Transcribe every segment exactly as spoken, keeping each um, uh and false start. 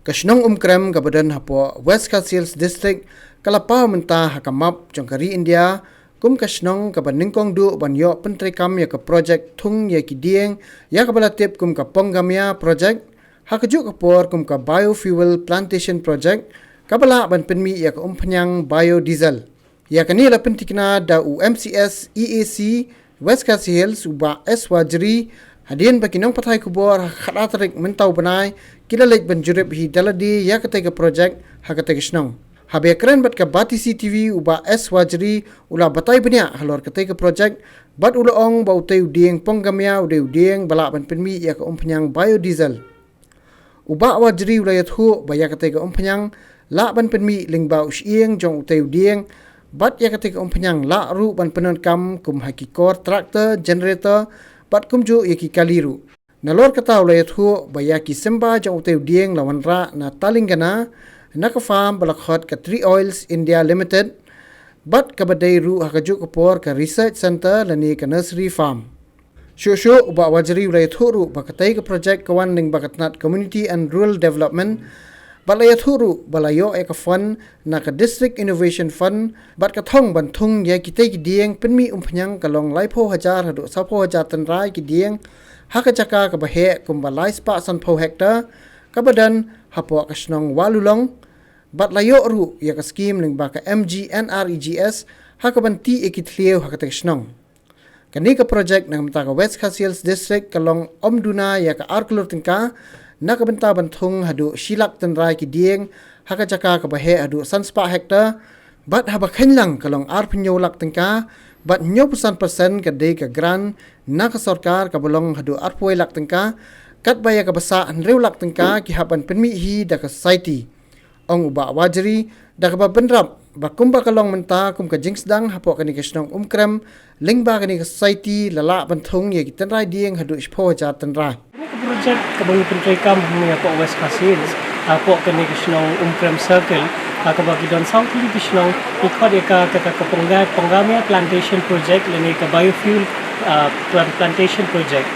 Ka shnong Umkrem kaba don hapoh West Khasi Hills District ka la paw mynta ha ka map jong ka ri India kum ka shnong kaba nyngkong duh ban ïoh pyntreikam ïa ka project thung ïa ki dieng, ïa kaba la tip kum ka Pongamia Project, ha kajuh ka por kum ka Biofuel Plantation Project, kaba lah ban pynmih ïa ka umphniang biodiesel. Ïa kane la pyntikna da u M C S E A C West Khasi Hills, u Bah S Wajri, hadien ba ki nongpathai khubor ha ka khatar tarik mynta u bnai ki la leit ban jurip hi da lade ïa katei ka project ha katei ka shnong. Haba ïakren bad ka Batesi T V, u Bah S Wajri u la batai bniah halor katei ka project, bad u la ong ba utei u dieng Pongamia u dei u dieng ba lah ban pynmih ïa ka umphniang biodiesel. U Bah Wajri u la ïathuh ba ïa katei ka umphniang lah ban pynmih lyngba u shyieng jong utei u dieng, bad ïa katei ka umphniang lah ruh ban pyndonkam kum ha ki kor tractor, generator, bad kumjuh ïa ki kali ruh. Nalor kata u la ïathuh ba ïa ki symbai jong utei u dieng la wanrah na Telangana, na ka farm ba la khot ka Tree Oils India Limited, bad kaba dei ruh ha kajuh ka por ka research center lane ka nursery farm. Shuh shuh u Bah Wajri u la ïathuh ruh ba katei ka project ka wan lyngba ka tnat Community and Rural Development, bad la ïathuh ruh ba la ïoh ïa ka fund na ka District Innovation Fund, bad ka thong ban thung ïa kitei ki dieng pynmih umphniang ka long laiphew hajar haduh sawphew hajar tynrai ki dieng, ha ka jaka kaba heh kumba laispah sanphew hektar, kaba don hapoh ka shnong Walulong, bad la ïoh ruh ïa ka skim lyngba ka M G N R E G S ha kaban tih ïa ki thliew ha katei ka shnong. Kane ka project na ka bynta ka West Khasi Hills District ka long ym duna ïa ka ar klur tyngka, na ka bynta ban thung haduh shi lak tynrai ki dieng, ha ka jaka kaba heh haduh sanspah hektar, bad haba kheiñ lang ka long arphew hynñiew lak tyngka, bad hynñiewphew san percent ka dei ka grant na ka sorkar kaba long haduh arphew wei lak tyngka, katba ïa kaba sah hynriew lak tyngka ki hap ban pynmih hi da ka society. Ong u Bah Wajri, da kaba bynrap ba kumba ka long mynta kum ka jingsdang hapoh kane ka shnong Umkrem, lyngba kane ka society la lah ban thung ïa ki tynrai dieng haduh shiphew hajar tynrai. Kane ka project kaba ngi pyntreikam hangne hapoh West Khasi Hills, hapoh kane ka shnong Umkrem Circle, ha kaba ki don saw tylli ki shnong, ngi khot ïa ka kata ka Ponga-, Pongamia Plantation Project lane ka Biofuel, ah, Plan-, Plantation Project.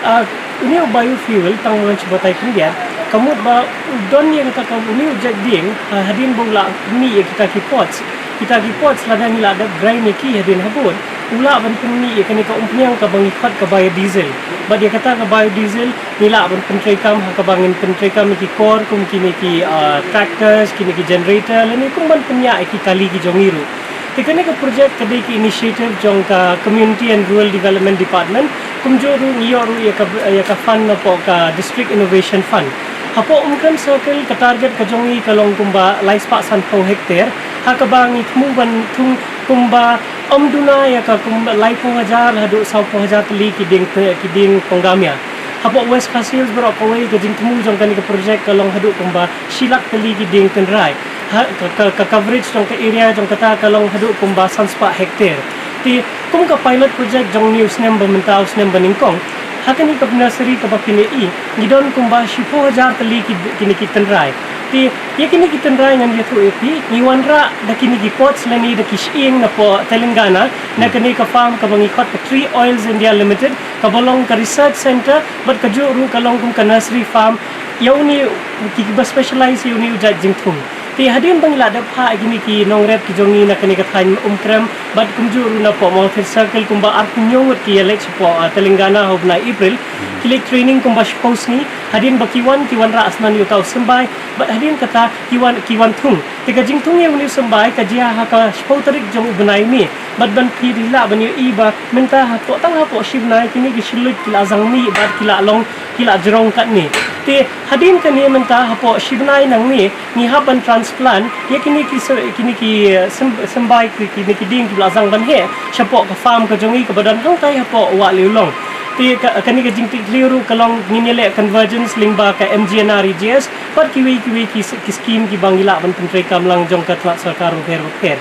Ah, une u biofuel, tang ban shu batai khyndiat, ka mut ba u don ïa kata ka une u jait dieng, ah, hadien ba u la mih ïa kita ki pods. Kita ki pods lada ngi la dep grind ïa ki hadien habud, u lah ban pynmih ïa kane ka umphniang kaba ngi khot ka biodiesel. Bad ïa kata ka biodiesel ngi lah ban pyntreikam ha kaba ngin pyntreikam ïa ki kor kum kine ki, ah, tractors, kine ki generator, lane kum ban pynïaid ïa ki kali ki jong ngi ruh. Te kane ka project ka dei ka initiative jong ka Community and Rural Development Department, kumjuh ruh ngi ïoh ruh ïa ka, ïa ka fund napoh ka District Innovation Fund. Hapoh Umkrem Circle ka target ka jong ngi ka long kumba laispah sanphew hektar, ha kaba ngi thmu ban thung kumba ym duna ïa ka kumba laiphew hajar haduh sawphew hajar tylli ki dieng te-, ki dieng Pongamia. Hapoh West Khasi Hills baroh kawei ka jingthmu jong kane ka project ka long haduh kumba shi lak tylli ki dieng tynrai. Ha, ka, ka, ka coverage jong ka area jong kata ka long haduh kumba sanspah hektar. Te kum ka pilot project jong une u snem ba mynta u snem ba nyngkong, ha kane ka nursery kaba phin ïohi, ngi don kumba shiphew hajar tylli ki, kine ki tynrai. Te ïa kine ki tynrai ngan ïathuh ïa phi, ngi wanrah da kine ki pods lane da ki shyieng napoh Telangana, na kane ka farm kaba ngi khot ka Tree Oils India Limited, kaba long ka research center, bad kajuh ruh ka long kum ka nursery farm, ïa une, ki, kiba specialize ïa une u jait jingthung. Te hadien ba ngi la dep phah ïa kine ki nongrep ki jong ngi na kane ka thaiñ Umkrem, bad kumjuh ruh napoh Mawthir Circle kumba arphew hynñiew ngut ki ïaleit shapoh, ah, Telangana ha u bnai April, ki leit training kumba shiphew sngi, hadien ba ki wan, ki wanrah shuwa ïa uta u symbai, bad hadien kata ki wan, ki wan thung. Te ka jingthung ïa une u symbai ka jia ha ka shiphew tarik jong u bnai May. Bad ban phi lah ban ïohi ba mynta hapoh, tang hapoh shi bnai kine ki shynluit ki la zang mih bad ki la long, ki la jrong katne. Te hadien kane mynta hapoh shi bnai nangne ngi hap ban transplant ïa kine ki sy-, kine ki, eh, sym-, symbai ki, kine ki dieng kiba la zang ban heh shapoh ka farm ka jong ngi kaba don hangtai hapoh Wah Liulong. Te ka, kane ka jingtip thliew ruh ka long ngin ïaleh convergence lyngba ka M G N R E G S bad kiwei kiwei ki s-, ki scheme kiba ngi lah ban pyntreikam lang jong ka tnat sorkar bapher bapher.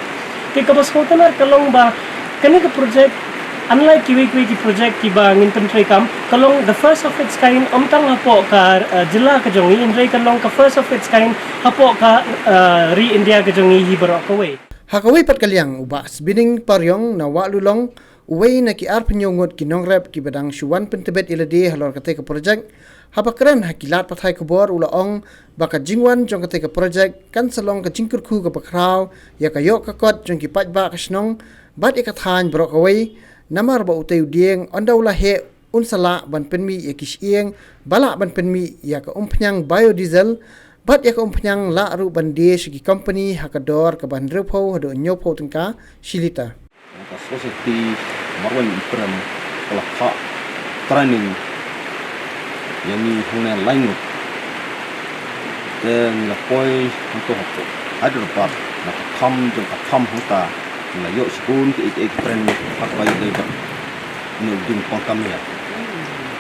Te kaba sngewtynnat ka long ba kane ka project, unlike kiwei kiwei ki project kiba ngin pyntreikam, ka long the first of its kind, ym tang hapoh ka, eh, jylla ka jong ngi, hynrei ka long ka first of its kind hapoh ka, eh, ri India ka jong ngi hi baroh kawei. Ha kawei pat ka liang, u Bah Sbining Pariong na Wah Liulong, uwei na ki arphew hynñiew ngut ki nongrep kiba dang shu wan pyntbit ïa lade halor katei ka project, Haba kren ha ki lad pathai khubor u la ong ba ka jingwan jong katei ka projek kan sa long ka jingkyrkhu kaba khraw ïa ka ïoh ka kot jong ki paidbah ka shnong bad ïa ka thaiñ baroh kawei, namar ba utei u dieng ynda u la heh un sa lah ban pynmih ïa ki shyieng ba lah ban pynmih ïa ka umphniang biodiesel bad ïa ka umphniang lah ruh ban die sha ki kompani ha ka dor kaba hynriewphew haduh hynñiewphew tyngka shi lita. Ka society Marweiñ Imprem ka la phah training ïa ngi hangne lai ngut. Te ngi la poi hangto ha Hyderabad na ka farm jong ka farm hangta, ngi la ïoh shibun ki ei ki ei ki training ha kaba ïadei bad une u dieng pang kamia.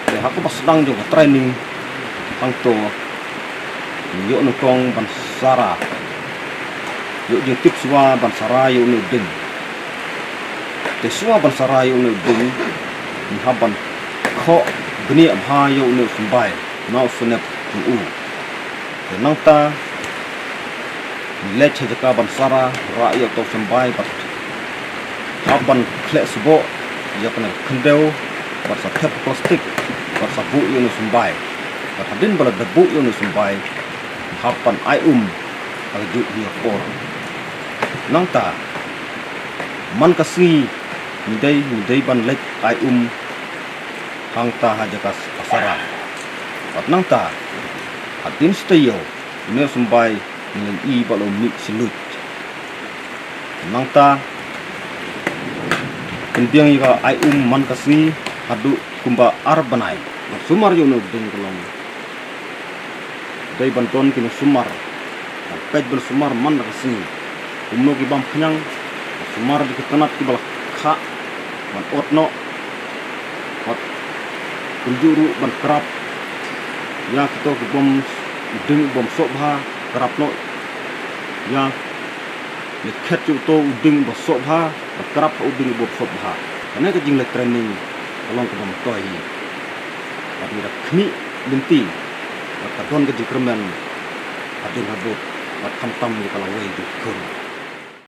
Te ha kaba sdang jong ka training hangto, ngi ïoh nyngkong ban sara, ïoh jingtip shuwa ban sara ïa une u dieng. Te shuwa ban sara ïa une u dieng, ngi hap ban khoh bniah bha ïa une u symbai na u shnep jong u. Te nangta ngi leit sha jaka ban sara, rah ïa uto u symbai bad hap ban khleh sboh ïa kane ka khyndew bad sa thep plastik bad sa buh ïa une u symbai. Bad hadien ba la dep buh ïa une u symbai, hap ban ai um ha kajuh hi ka por. Nangta man ka sngi ngi dei, ngi dei ban leit ai um hangta ha jaka sara. Bad nangta hadien shi taïew une u symbai ngi la ïohi ba u la mih shi luit. Nangta pynbiang ïa ka ai um man ka sngi haduh kumba ar bnai. Ban sumar ïa une u dieng ka long, dei ban don ki nongsumar ban peit ban sumar man la ka sngi. Kumno ki bam khñiang, ban sumar ïa ki tnat kiba la khah ban ot noh. Bad kumjuh ruh ban krap ïa kito ki bym, u dieng u bym soh bha, krap noh ïa, ïa khet ïa uto u dieng uba soh bha bad krap ha u dieng u bym soh bha. Kane ka jingleh training ka long kaba myntoi hi. Bad ngi da khmih lynti bad ka don ka jingkyrmen hadien habud bad khamtam ïa ka lawei jong ki khun.